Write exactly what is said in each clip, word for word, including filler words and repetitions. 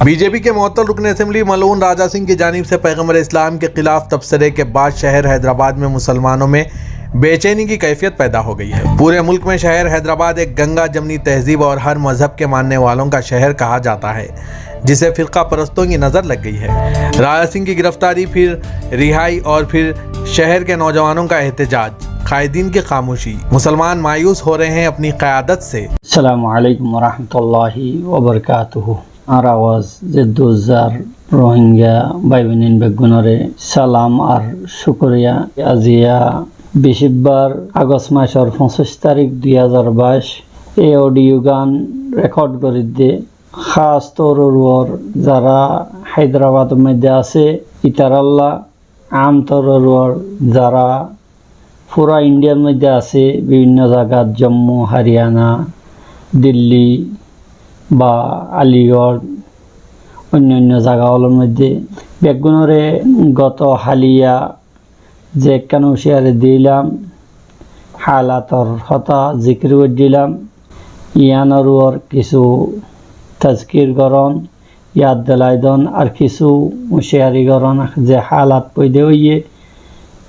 बीजेपी के मुअत्तल रुकन असेंबली मलऊन राजा सिंह की जानिब से पैगंबर इस्लाम के खिलाफ तबसरे के बाद शहर हैदराबाद में मुसलमानों में बेचैनी की कैफियत पैदा हो गई है। पूरे मुल्क में शहर हैदराबाद एक गंगा जमनी तहजीब और हर मजहब के मानने वालों का शहर कहा जाता है, जिसे फिरका परस्तों की नज़र लग गई है। राजा सिंह की गिरफ्तारी, फिर रिहाई और फिर शहर के नौजवानों का एहतजाज, कायदीन की खामोशी, मुसलमान मायूस हो रहे हैं अपनी क़यादत से। আসসালামু আলাইকুম ওয়া রাহমাতুল্লাহি ওয়া বারাকাতুহু। আর আওয়াজ যে দুজার রোহিঙ্গা ভাই বোন বেগুনরে সালাম আর শুকরিয়া। আজিয়া বিশিববার আগস্ট মাসর পঁচিশ তারিখ দুই হাজার বাইশ। এই অডিও গান রেকর্ড করে দে খাস তৌরর উপর যারা হায়দ্রাবাদ মধ্যে আছে ইতারাল্লা, আম তৌরর উপর যারা পুরা ইন্ডিয়ার মধ্যে আছে, বিভিন্ন জায়গাত, জম্মু, হরিয়ানা, দিল্লি বা আলিগড়, অন্য অন্য জায়গা অকলর মধ্যে বেগুনরে গত হালিয়া যে একখান হুঁশিয়ারি দিলাম, হালাতর কথা জিকির করে দিলাম, ইয়ানর উপর কিছু তাজকির করন, ইয়াদ দিলাই দন আর কিছু হুঁশিয়ারি করন যে হালাত পয়দা হইয়ে,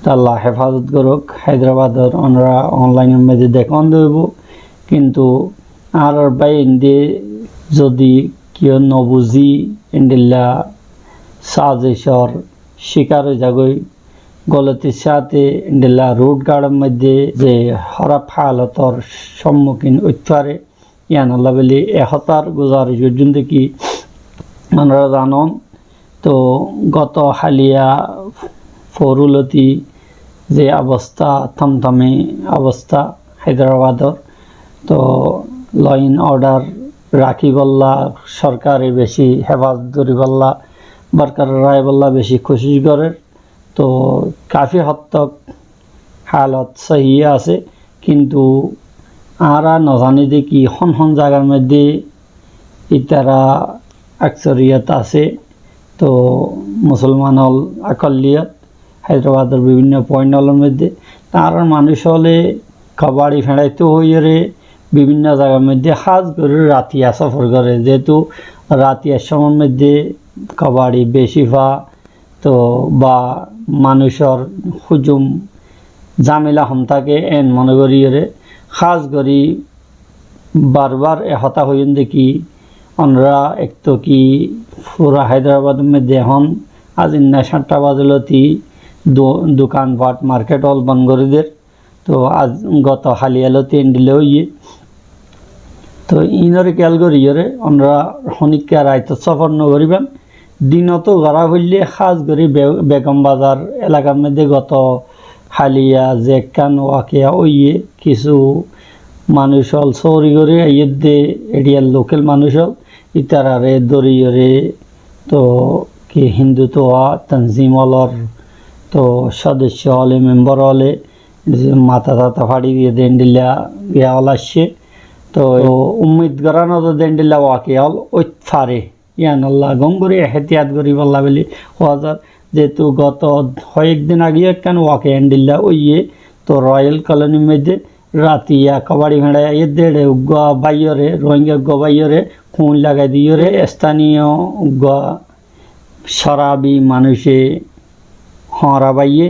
তা আল্লাহ হেফাজত করুক। হায়দ্রাবাদর ওনারা অনলাইনর মধ্যে দেখুন দেব, কিন্তু আর ভাই ইন্দে যদি কেউ নবুঝি ইন্ডিল্লা সাজিশর শিকার হয়ে যাগই, গলতির সাথে ইন্ডিল্লা রোড গার্ডর মধ্যে যে খারাপ হালতর সম্মুখীন হইতে পারে, ইয়ান আল্লাহ বলি এ হতার গুজারিশ করছুন দেখি ওনারা জানন। তো গত হালিয়া ফরুলতি যে অবস্থা, থমথমে অবস্থা হায়দ্রাবাদর, তো ল এন্ড অর্ডার রাখিবল্লা, সরকারে বেশি হেফাজত করিবল্লা, বরকরার রাখবল্লা বেশি কোশিশ করে। তো কাফি হদ তক হালত সহি আছে, কিন্তু আরা না জানি যে কি হন হন জায়গার মধ্যে ইতারা আকসরিয়ত আছে। তো মুসলমান হল আকলিয়ত হায়দ্রাবাদর বিভিন্ন পয়েন্ট হলর মধ্যে তার মানুষ হলে কাবাড়ি ফেড়াইতে হইরে বিভিন্ন জায়গার মধ্যে খাস করে রাতিয়া সফর করে, যেহেতু রাতিয়ার সময় মধ্যে কাবাড়ি বেশি ফা তো বা মানুষর হুজুম ঝামেলা হম থাকে এন মনে করিয়রে খাস করি বারবার এ হতা হইন দেখি ওনারা এক তো কি পুরা হায়দ্রাবাদ মধ্যে এখন আজ ইন্না সাতটা বাজলতি দো-, দোকানপাট মার্কেট অল বন্ধ করে দের। তো আজ গত হালিয়ালো তিন দিলে হইয়ে। তো ইনরে খেয়াল করিয়রে ওনারা হনিকা রাইত সফর ন করিবেন। দিনত গড়া হইলে খাস করি বে-, বেগম বাজার এলাকার মধ্যে গত হালিয়া যে একখান ওয়াকিয়া হইয়ে কিছু মানুষ অল চৌরি করে আইয়ে দে এরিয়ার লোকাল মানুষ অল ইতারারে দরিয়রে তো কি হিন্দুত্ব তনজিম অলর তো সদস্য অলে মেম্বার অলে যে মাথা টাথা ফাড়ি দিয়ে দেন্ডিল্লা গিয়া অল আসছে। তো উম্মিদ করা না তো দেন্ডিল্লা ওয়াকিয়া অল ওই ফারে। ইয়ান আল্লাহ গম করে এহতিয়াত করি বললা বলি ওয়াজার। যেহেতু গত কয়েকদিন আগে একখান ওয়াকিয়া এন্ডিল্লা ওইয়ে তো রয়্যাল কলোনির মধ্যে রাতিয়া কাবাড়ি ফেড়াই আইয়ে দেড়ে উগ্গা বাইয়রে, রোহিঙ্গা উগ্গা বাইয়রে খুন লাগাই দিয়রে স্থানীয় উগ্গা শরাবি মানুষে হরা বাইয়ে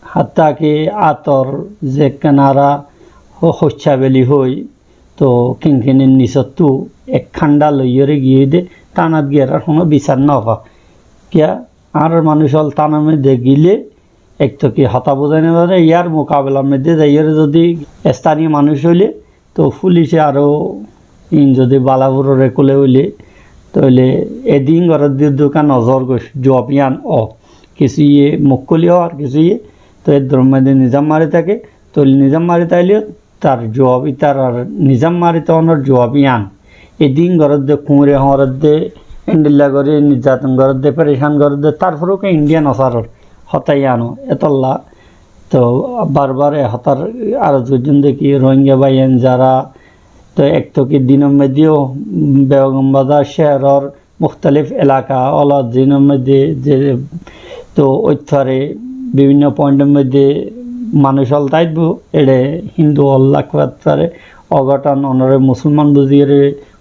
হাত্তাকে আতর যে কেনারা হ-, হচ্ছা বেলি হই তো কিনকিনির নিচত্তু এক খান্ডা লইয়রে গিয়ে দে থানাত গিয়ে আর কোনো বিচার না পা। কিয়া আর মানুষ হল থানার মধ্যে গিলে এক তো কি হতা বোঝাই না পারে, ইয়ার মোকাবেলার মধ্যে যাইয়ারে যদি স্থানীয় মানুষ হইলে তো পুলিশে আরো ইন যদি বালাপুররে কুলে হইলে তাহলে এদিন ঘরের দিয়ে দোকান নজর গোস জবাব ইয়ান অ কিছু ইয়ে মুক্কলি অ আর কিছু ইয়ে তো এর ধর্মে নিজাম মারি থাকে তো নিজাম মারি তাইলে তার জবাব ইতার আর নিজাম মারি তখনর জবাব ইয়ান। এদিন ঘরত দে কুঁড়ে হরত দে এন্ডিল্লা করে নির্যাতন ঘরত দে পেরেশান ঘরত দে তারপরেও কে ইন্ডিয়া নসারর হতা ইয়ানো এতল্লা। তো বারবার এ হতার আরো দুজন দেখি রোহিঙ্গা ভাইয়ান যারা তো এক তো কি দিনের মধ্যেও বেগম বাজার শহরর মুখতালিফ এলাকা অলা দিনের মধ্যে যে তো ওই পারে বিভিন্ন পয়েন্টর মধ্যে মানুষ অল থাকবো এড়ে হিন্দু অল লাগতে পারে অঘটন অনরে মুসলমান বুঝিয়ে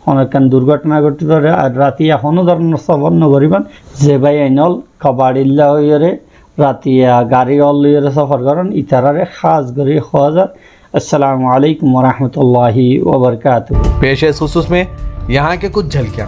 Honó ekkán durgótona góti fare, ar ratiya honó dóronor sófor no goríban. Ze báiyain ól kabaçilla óiyore ratiya gari ól loiyore sófor goron, itarare hás gorí hoó zar. السلام عليكم ورحمة الله وبركاته. پیش ہے اس خصوص میں یہاں کے کچھ جھلکیاں۔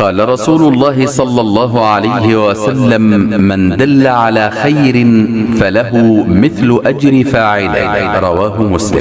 قال رسول الله صلى الله عليه وسلم: من دل على خير فله مثل أجر فاعله. رواه مسلم.